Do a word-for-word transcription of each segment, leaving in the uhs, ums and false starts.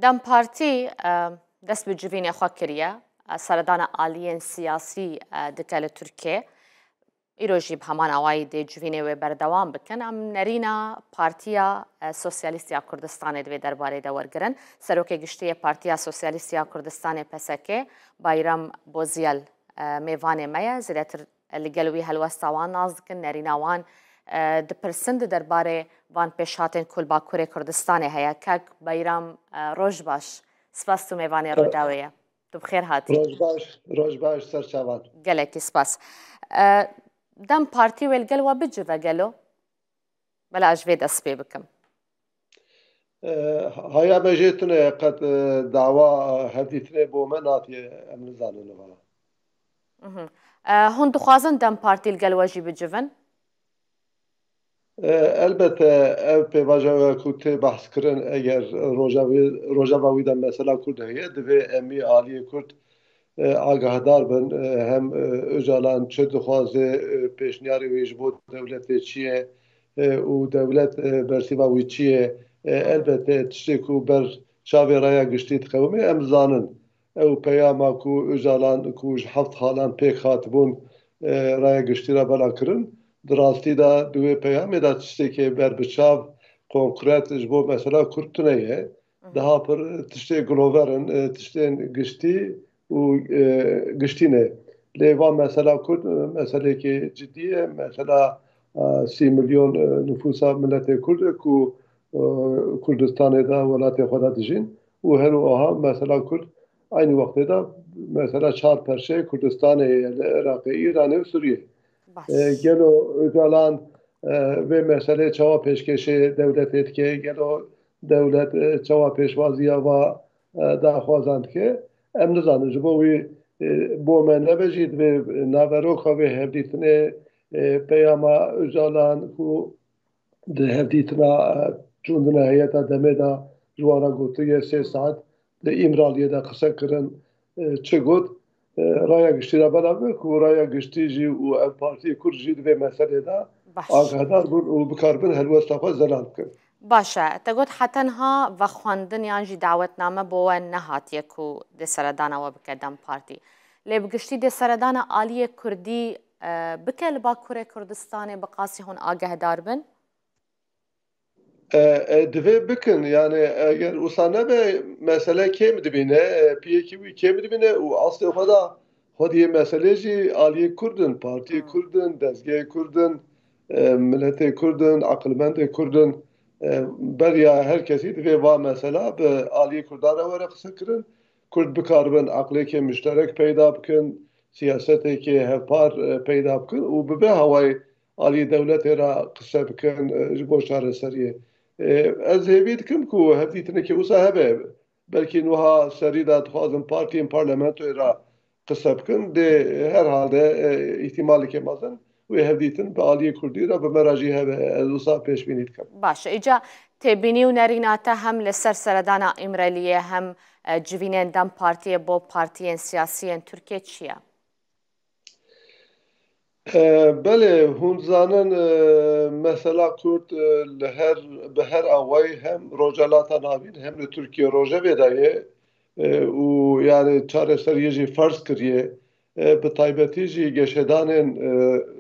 DEM Partî, e, dest bi civînê xwe kiriye. E, seredana aliyên siyasî, e, dike li Tirkiyê. Îro jî bi heman awayî dê civînê wê berdewam bikin. Em nerîna Partiya, e, Sosyalîst ya Kurdistanê di vê derbarê de wergirin. Serokê Giştî yê Partiya Sosyalîst ya Kurdistanê, P S K, Bayram Boziyel, e, mêvanê me ye. Zêdetir, e, li gel wî helwesta wan nas dikin, nerîna wan, e, dipirsin di derbarê van pêşhatên ku li Bakurê Kurdistanê heye. Kek Bayram, e, roj baş. Spas tu mêvanê Rûdawê ye. Tu bi xêr hatî. Roj baş, roj baş, ser çavan. Gelekî spas. E, DEM Partî wê li gel we bicive gelo? Bela ez ji vê dest pê bikim. E, haya me jê tune ye, qet, e, dawa, e, hevdîtinê bo me natiye, em nizanin li vana. Mhm. E, hûn dixwazin DEM Partî li gel we jî bicivin? E, elbette, ev pêvajoya ku tê behs kirin, eger Rojavî, Rojava wî de mesela Kurd heye, divê em wî aliyê Kurd, e, agahdar bin, e, hem, e, Ocalan çi dixwaze, e, pêşniyarê wî ji bo dewletê çi ye, e, û dewlet, e, bersiva wî çi ye. E, elbette tiştê ku ber çavê raya giştî diqewime, em zanin. Ew peyama ku Ocalan ku ji heft xalan pêk hatibûn, e, raya giştî re bela kirin. Di rastî de di wê peyamê de tiştekê ber bi çav konkret ji bo mesela Kurd tune ye. Mhm. Daha pir tiştê glover in, e, tiştên giştî û, e, giştî ne. Lê va mesela Kurd, e, meselekê cidî ye. Mesela, e, sî milyon, e, nifûsa miletê Kurd e ku, e, Kurdistanê de, welatê xwe de dijîn. Û her wiha mesela Kurd eynî wextê de mesela çar perçeyê Kurdistanê heye, li Iraqê, Îranê û Sûriyê. Baş. E, gelo Ocalan, e, vê meselê çawa pêşkêşê dewletê dike? Gelo dewlet, e, çawa pêşwaziya va, e, daxwazan dike? Em nizanin. Ji bo wî, e, bo me nebe jî divê naveroka vê hevdîtinê, e, peyama Ocalan ku di hevdîtina, e, çûndina heyeta demê de ji wan re gotiye sê saet li Îmraliyê de qise kirin, e, çi got, e, raya giştî re belav be ku raya giştî jî û ev partiyê Kurd jî di vê meselê de Baş. agahdar bin û bikaribin helwesta xwe zelal bikin. Baş e. Te got heta niha vexwendin yan jî dawetname bo we nehatiye ku dê seredana we bike DEM Partî. Lê bi giştî dê seredana aliyê Kurdî, e, bike li Bakurê Kurdistanê bi qasî hûn agahdar bin? E, e, divê bikin. Yani eger wisa nebe, mesele kêm dibîne, e, piyekî wî kêm dibîne û aslê xwe de xwediyê meselê jî aliyê Kurd in, partiyê Kurd in, dezgehê Kurd in, e, miletê Kurd in, aqilmendê Kurd in. E, beriya her kesî divê va mesela bi aliyê Kurdan re were qise kirin. Kurd bikaribin aqlêkê muşterek peyda bikin, siyasetêkê hevpar, e, peyda bikin û bi vê hawayê alî dewletê re qise bikin, e, ji bo çareseriyê. E, ez hêvî dikim ku hevdîtinekê wisa hebe. Belkî niha serî de dixwazin partiyên parlamentoyê re qise bikin. Dê herhalde, e, îhtîmalekê mezin wê hevdîtin bi aliyê Kurdî re bi me re jî hebe. Ez wisa pêşbînî dikim. Baş e. Îca têbînî û nerîna te hem li ser seredana Îmraliyê hem, e, civînên DEM Partiyê bo partiyên siyasî yên Tirkiyê çi ye? E, belê, hûn zanin, e, mesela Kurd, e, li her, bi her awayî hem Rojhelata Navîn hem li Tirkiye rojevê de ye, e, û yani çareseriyê jî ferz kiriye. E, bi taybetî jî geşedanên, e,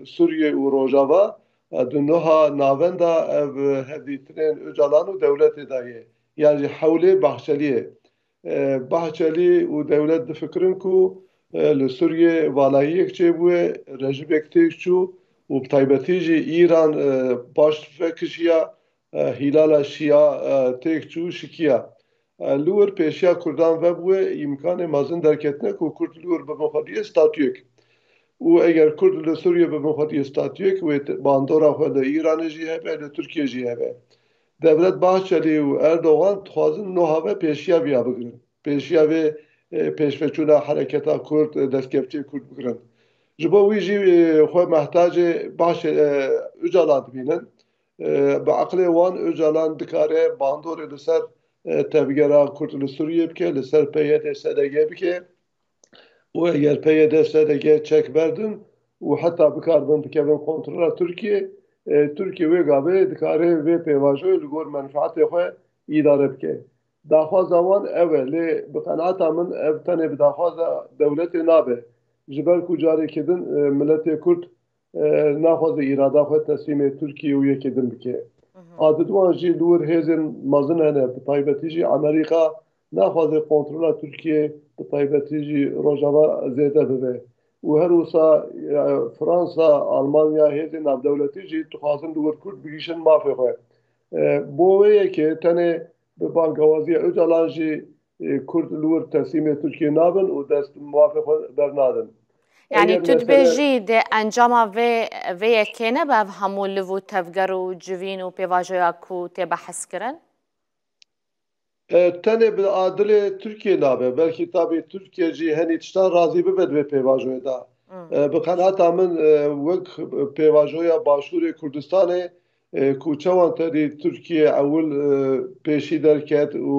Sûriye û Rojava, e, di niha navenda ev hevdîtinên Ocalan û dewletê de ye. Yan jî hewlê Bahçeliyê. E, Bahçelî û dewlet difikirin ku, e, li Sûriyê valayiyek çêbûye, rejîmek têk çû û bi taybetî jî Îran, e, baş vekişiya, e, Hîlala Şîya, e, têk çû, şikiya. E, li wir pêşiya Kurdan vebûye îmkanê mezin derketine ku Kurd li wir bibin xwediyê statuyek. Û eger Kurd li Sûriyê bibin xwediyê statuyek, wê te-, bandora xwe li Îranê jî hebe, li Tirkiyê jî hebe. Dewlet Bahçelî û Erdogan dixwazin niha ve pêşiya viya bigirin. Pêşiya vê, e, pêşveçûna hereketa Kurd, e, destkeftiyê Kurd bigirin. Ji bo wî jî, e, xwe mehtacê Bahçe-, e, Ocalan dibînin. E, bi aqilê wan Ocalan dikare bandorê li ser, e, tevgera Kurd li Sûriyê bike, li ser P Y D S D G bike. Û eger P Y D S D G çek berdin û heta bikaribin bikevin kontrola Tirkiyê, e, Tirkiye wê gavê dikare vê pêvajoyê li gor menfaatê xwe îdare bike. Daxwaza wan ev e, lê bi qenaeta min ev tenê bi daxwaza dewletê nabe. Ji ber ku carekê din, e, miletê Kurd, e, naxwaze îrada xwe teslîmê Tirkiye û yekê din bike. A di wan jî li wir hêzên mezin hene, bi taybetî jî Amerîka naxwaze kontrola Tirkiye, bi taybetî jî Rojava zêde bibe. Û her wisa, e, Fransa, Almanya, hêzên navdewletî jî dixwazin li wir Kurd bigihîşin mafê xwe. E, bo wê yekê tenê bi bangawaziya Ocalan jî, e, Kurd li wir teslîmê Tirkiye nabin û dest mafê xwe bernadin. Yanî Eger tu mesele dibêjî di encama vê, vê yekê ne bi ev hemû liv û tevger û civîn û pêvajoya ku tê behs kirin? E, tenê bi adilê Tirkiye nabe. Belkî tabî Tirkiye jî henî tiştan razî bibe di vê pêvajoyê de. Hmm. E, bi qenaeta min, e, wek pêvajoya Başûrê Kurdistanê, e, ku çawan terî Tirkiye ewil, e, pêşî derket û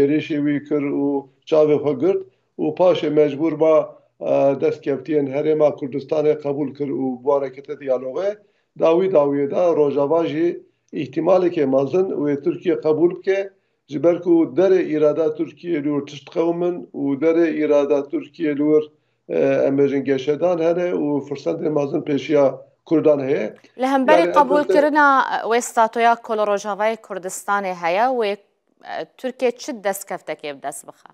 êrişê wî kir û çavê xwe girt û paşê mecbûr ba, e, destkeftiyên Herêma Kurdistanê qebûl kir û bi wan re kete diyaloge. Dawî dawiyê de Rojava jî îhtimaleke mezin wê Tirkiye qebûl bike, ji ber ku derê îrada Tirkiye li wir tişt qewimin û derê îrada Tirkiye li wir, e, em bêjin geşedan hene û firsendê mezin pêşiya Kurdan heye. Li hemberî Yanî elbette qebûlkirina wê statoya ku li Rojavayê Kurdistanê heye, wê, e, Tirkiye çi destkeftekê bi dest bixe?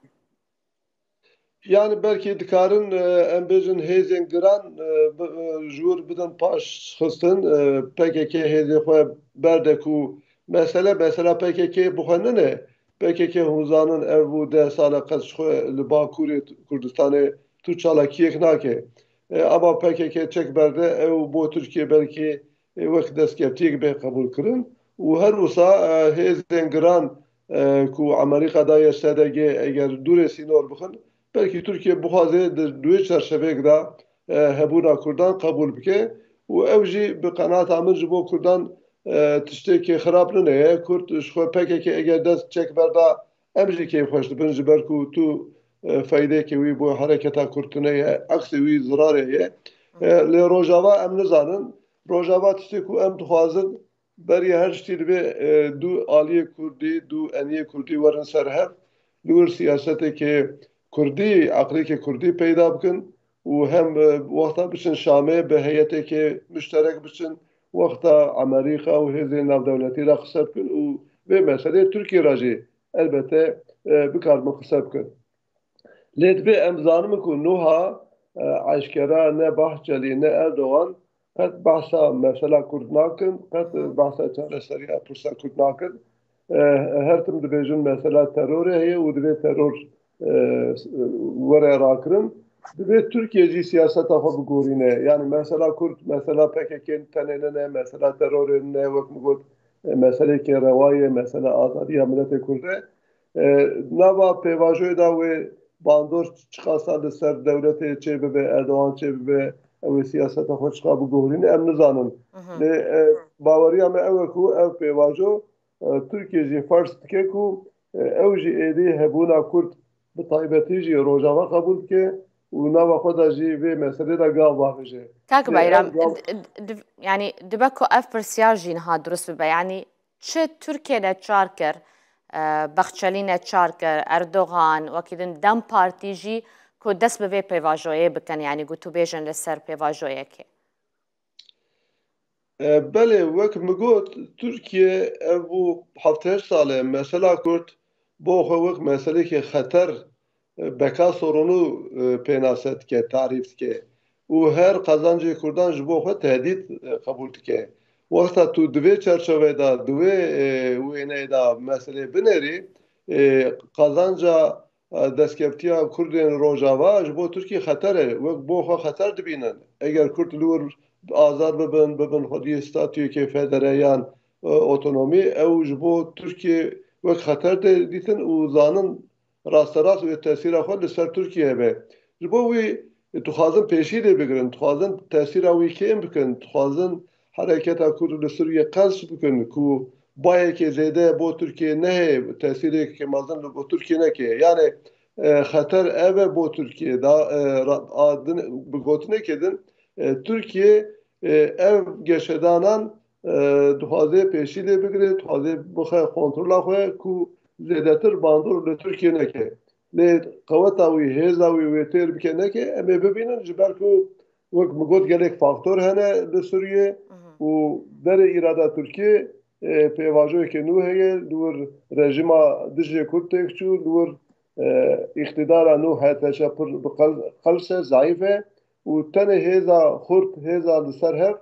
Yani belkî dikarin, e, em bêjin hêzên giran, e, bi, e, ji wir bidin paş xistin, e, P K K hêzê xwe berde ku mesele, mesela P K K bi xwe nine. P K K hûn zanin ev bû deh sale qet ji xwe li Bakurê Kurdistanê tu çalakiyek nake. E, ama P K K çek berde ew bo Tirkiye belkî, e, wek destkeftiyek bê qebûl kirin. Û her wisa, e, hêzên giran, e, ku Amerîka daye S D G eger dûrê sînor bixin, belkî Tirkiye bixwaze di, di wê çerçeveyek de, e, hebûna Kurdan qebûl bike û ew jî bi qenaeta min ji bo Kurdan, e, tiştekî xirab nine ye. Kurd ji xwe P K K eger dest çek berda, em jî kêfxweş dibin, ji ber ku tu, e, feydekê wî bo hereketa Kurd tune ye, eksê wî zirarê ye. E, lê Rojava em nizanin. Rojava tiştê ku em dixwazin, beriya her tiştî divê, e, du aliyê Kurdî, du eniyê Kurdî werin ser hev. Li wir siyaseteke Kurdî, eqlêke Kurdî peyda bikin û hem, e, wexta biçin Şamê bi heyeteke muşterek biçin, wexta Amerîka û hêzên navdewletî re qise bikin û vê meselê Tirkiye re jî elbette, e, bikaribin qise bikin. Lê divê em zanimin ku nuha, e, eşkera ne Bahçelî ne Erdogan qet behsa mesela Kurd nakin, qet behsa çareseriya pirsa Kurd nakin. E, her tim dibêjin mesela terorê heye û divê teror, e, were rakirin. Divê Tirkiye jî siyaseta xwe bigorîne. Yani mesela Kurd, mesela P K K tenê nine, mesela terorê nine, wek min got, e, meseleke rewa ye, mesela azadiya miletê Kurd e. E, nava pêvajoyê de wê bandor çiqasa li ser dewletê çêbibe, Erdogan çêbibe, ew ê siyaseta xwe çiqa biguherîne, em nizanin. Lê, e, baweriya me ew e ku ev pêvajo, e, Tirkiye jî ferz dike ku, e, ew jî êdî hebûna Kurd bi taybetî jî Rojava qebûl bike û nava xwe de jî vê meselê de gav bavêje. Kak Lê Bayram, ev gav- d-, d-, d-, yani dibe ku ev pirsiyar jî niha dirust bibe, yani çi Tirkiye neçar kir, e, Bahçelî neçar kir, Erdogan, wekî din DEM Partî jî ku dest bi vê pêvajoyê bikin, yanî gotûbêjin li ser pêvajoyekê? E, belê, wek min got, Tirkiye ev bû heft heşt sal e, mesela Kurd bo xwe wek meselekê xeter, e, beka sorunû, e, pênase dike, tarîf dike. Û her qezancê Kurdan ji bo xwe tehdît, e, qebûl dike. Wexta tu di vê çerçeveyê de, di wê, e, wêneyê de meselê binêrî, e, qezanca, e, destkeftiya Kurdên Rojava ji bo Tirkiyê xeter e. Wek bo xwe xeter dibînin. Eger Kurd li wir azad bibin, bibin xwediyê statuyekê federe yan, e, otonomî, ew ji bo Tirkiyê wek xeter tê dîtin û zanin rasterast wê tesîra xwe li ser Tirkiye hebe. Ji bo wî dixwazin pêşî lê bigirin, dixwazin tesîra wî kêm bikin, dixwazin hereketa Kurd li Sûriyê qels bikin ku bayekê zêde bo Tirkiye nehê, tesîreke mezin li bo Tirkiye neke. Yani, e, xeter ev e bo Tirkiye da, e, ra-, a din, bi gotinekê din, e, Tirkiye, e, ev geşedanan, e, dixwaze pêşî lê bigire, dixwaze bixe kontrola xwe ku zêdetir bandor li Tirkiye neke. Lê qeweta wî, hêza wî wê têr bike neke, em ê bibînin, ji ber ku wek min got gelek faktor hene li Sûriyê û berê îrada Tirkiye, e, pêvajoyeke nû heye, li wir rejîma dijê Kurd têk çû, li wir, e, îqtîdara nû H T Ş pir bi qel-, qels e, zayîf e û tenê hêza xurt, hêza li ser hev,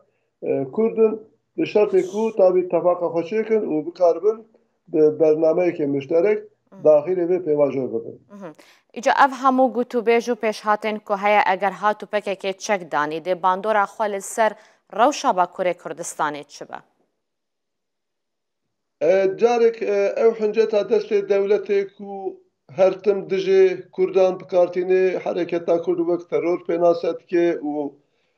e, Kurd in, di şertê ku tabî tefaqa xwe çêkin û bikaribin bi bernameyeke muşterek daxilê vê pêvajoyê bibin. Mhm. Îca ev hemû gotûbêj û pêşhatên ku heye, eger hat û P K K çek danî, dê bandora xwe li ser rewşa Bakurê Kurdistanê çi be? E, carek, e, ew hinceta destê dewletê ku her tim dijê Kurdan bi kar tîne, hereketa Kurd wek teror pênase dike û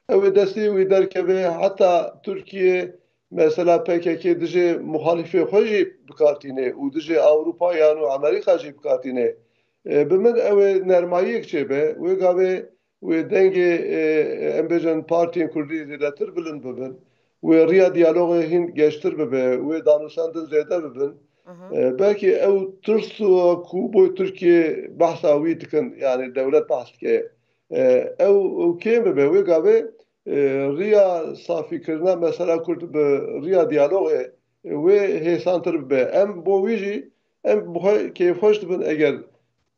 ew ê destê wî derkeve, heta Tirkiye mesela P K K dijê muxalîfê xwe jî bi kar tîne û dijê Ewropayan û Amerîka jî bi kar tîne. E, bi min ew ê nermayiyek çêbe, wê gavê wê dengê, e, em bêjin partiyên Kurdî zêdetir bilind bibin, wê riya diyalogê hîn geştir bibe, wê danûstendin zêde bibin. Mhm. E, belkî ew tirs ku bo Tirkiye behsa wî dikin, yani dewlet behs dike. E, ew, ew kêm bibe, wê gavê, e, riya safîkirina mesela Kurd bi riya diyalogê, e, wê hêsantir bibe. Em bo wî jî, em bi xwe kêfxweş dibin eger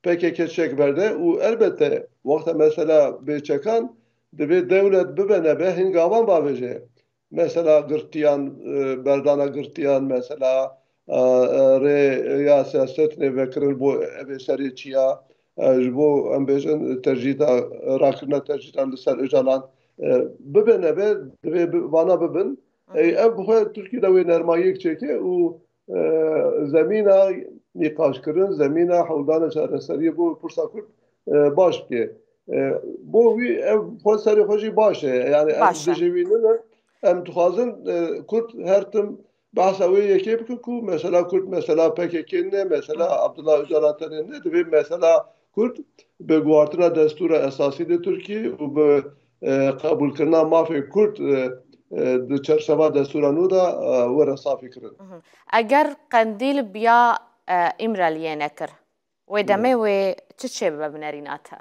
P K K çek berde û elbette wexta mesela bê çekan divê dewlet bibe nebe hîn gavan bavêje. Mesela girtiyan, e, berdana girtiyan, mesela, e, e, rê ya siyasetine vekirin bo evê serê çiya, e, ji bo em bêjin tercîta, rakirina tercîta li ser Ocalan, e, bibe nebe, divê bi-, vana bibin. Ey, ev bi xwe Tirkiye de wê nermayiyek çêke û, e, zemîna nîqaşkirin, zemîna hewldana çareseriyê bo pirsa Kurd, e, baş bike. E, bo wî ev xwe serê xwe jî baş e. Yani em Baş e. dijê wî nine, em dixwazin, e, Kurd her tim behsa wê yekê bikin ku mesela Kurd, mesela P K K ne, mesela Abdullah Ocalan tenê ne, divê mesela Kurd bi guhartina destûra esasî de Tirkî û bi, e, qebûlkirina mafê Kurd, e, e, di çerçeva destûra nû de, e, were safî kirin. Mhm. Eger Qendîl biya, e, Îmraliyê nekir, wê demê wê çi çêbibe bi nerîna te?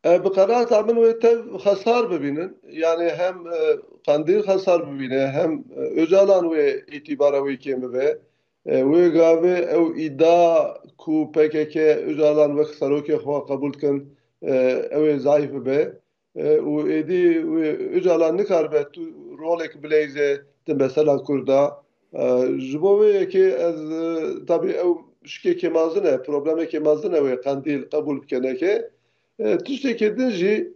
E, bi qenaeta min wê tev xesar bibînin. Yani hem, e, Qendîl xesar bibîne, hem, e, Ocalan wê îtîbara wê kêm bibe. E, wê gavê ew îda ku P K K Ocalan wek serokê xwe qebûl dikin, e, ew ê zayîf bibe. E, û êdî wê Ocalan nikaribe tu rolek bileyze di mesela Kurda. E, ji bo vê yekê ez, e, tabî ew şikekê mezin e, problemekê mezin e wê Qendîl qebûl bike neke. E, tiştekê din jî,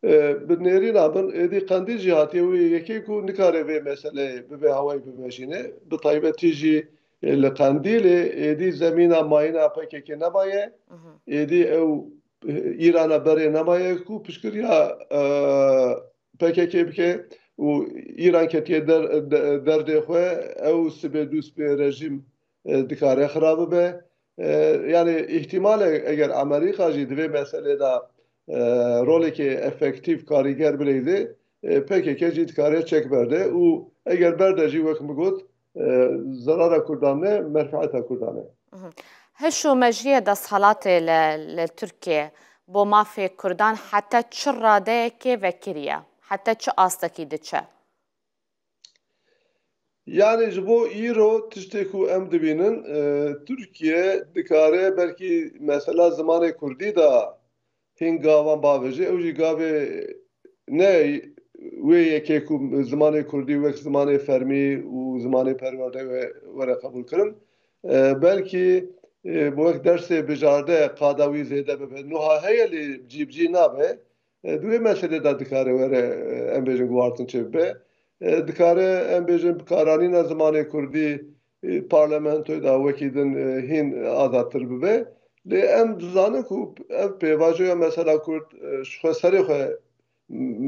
e, bi nêrîna min êdî Qendîl jî hatiye wê yekê ku nikare vê meseleyê bibe hawayî bimeşîne. Bi taybetî jî, e, li Qendîlê êdî zemîna mayîna P K K nemaye. Mhm. Êdî ew Îrana berê nemaye ku piştgiriya, e, P K K bike û Îran ketiye der-, de-, derdê xwe, ew sibê dû sibê rejîm, e, dikare xira bibe. E, yani îhtimal e eger Amerîka jî di vê meselê de, e, rolekê efektîf karîger bileyde, e, P K K jî dikare çek berde û eger berde jî wek min got, e, zerara Kurdan ne, menfeeta Kurdan e. Mhm. Hiş û mejiyê desthilatê li, li Tirkiye bo mafê Kurdan heta çi radeyekê vekiriye? Heta çi astekî diçe? Yani ji bo îro tiştê ku em dibînin, e, Tirkiye dikare belkî mesela zimanê Kurdî de hîn gavan bavêje. Ew jî gavê ne wê yekê ku zimanê Kurdî wek zimanê fermî û zimanê perwerde we, were qebûl kirin. E, belkî, e, wek dersê bijarde qada wî zêde bibe. Nuha heye lê cîbicî nabe. E, di wê meselê de dikare were, e, em bêjin guhartin çêbibe. E, dikare em bêjin bikaranîna zimanê Kurdî, e, parlamentoyê de wekî din, e, hîn azadtir bibe. Lê em dizanin ku ev pêvajoya mesela Kurd, e, ji xwe serê xwe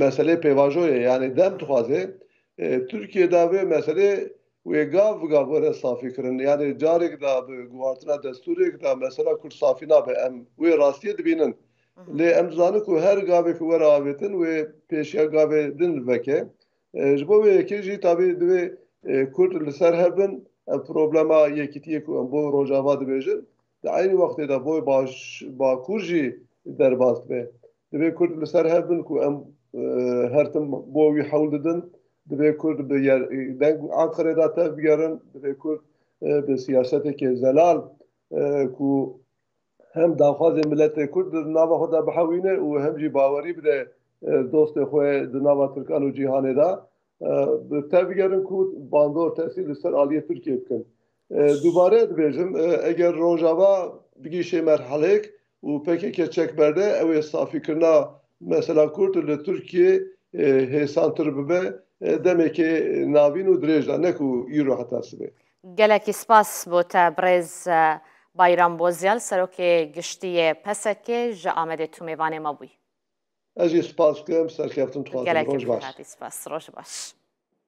meselê pêvajoyê, yani dem dixwaze. E, Tirkiye de vê meselê wê gav bi gav were safî kirin. Yani carek de bi guhartina destûrek de mesela Kurd safî nabe. Em wê rastiyê dibînin. Mhm. Lê em dizanin ku her gavê ku were avêtin wê pêşiya gavê din veke. E, ji bo vê yekê jî tabî divê, e, Kurd li ser hev bin, Ev problema yekîtiyê ku em bo Rojava dibêjin, di eynî wextê de bo baş, Bakur jî derbas dibe. Divê Kurd li ser hev bin ku em, e, her tim bo wî hewl didin. Divê Kurd bi yer, deng Enqerê de tev bigerin. Divê Kurd, e, bi siyaseteke zelal, e, ku hem daxwazê miletê Kurd di nava xwe de bihewîne û hem jî bawerî bide, e, dostê xwe di nava Tirkan û cîhanê de, e, bi tev bigerin ku bandor tesîr li ser aliyê Tirkiyê bikin. E, dubare dibêjim, e, eger Rojava bigihîşe merhelek û P K K çek berde, ew ê safîkirina mesela Kurd li Tirkiyê, e, hêsantir bibe, e, demekê navîn û dirêj de, ne ku îro heta sibê. Gelekî spas bo te birêz, e, Bayram Bozyal, serokê giştî yê P S K, ji Amedê tu mêvanê me bûyî. Ez jî spas dikim, serkeftin dixwazim. Gelekî Roj baş. Hatî spas, roj baş.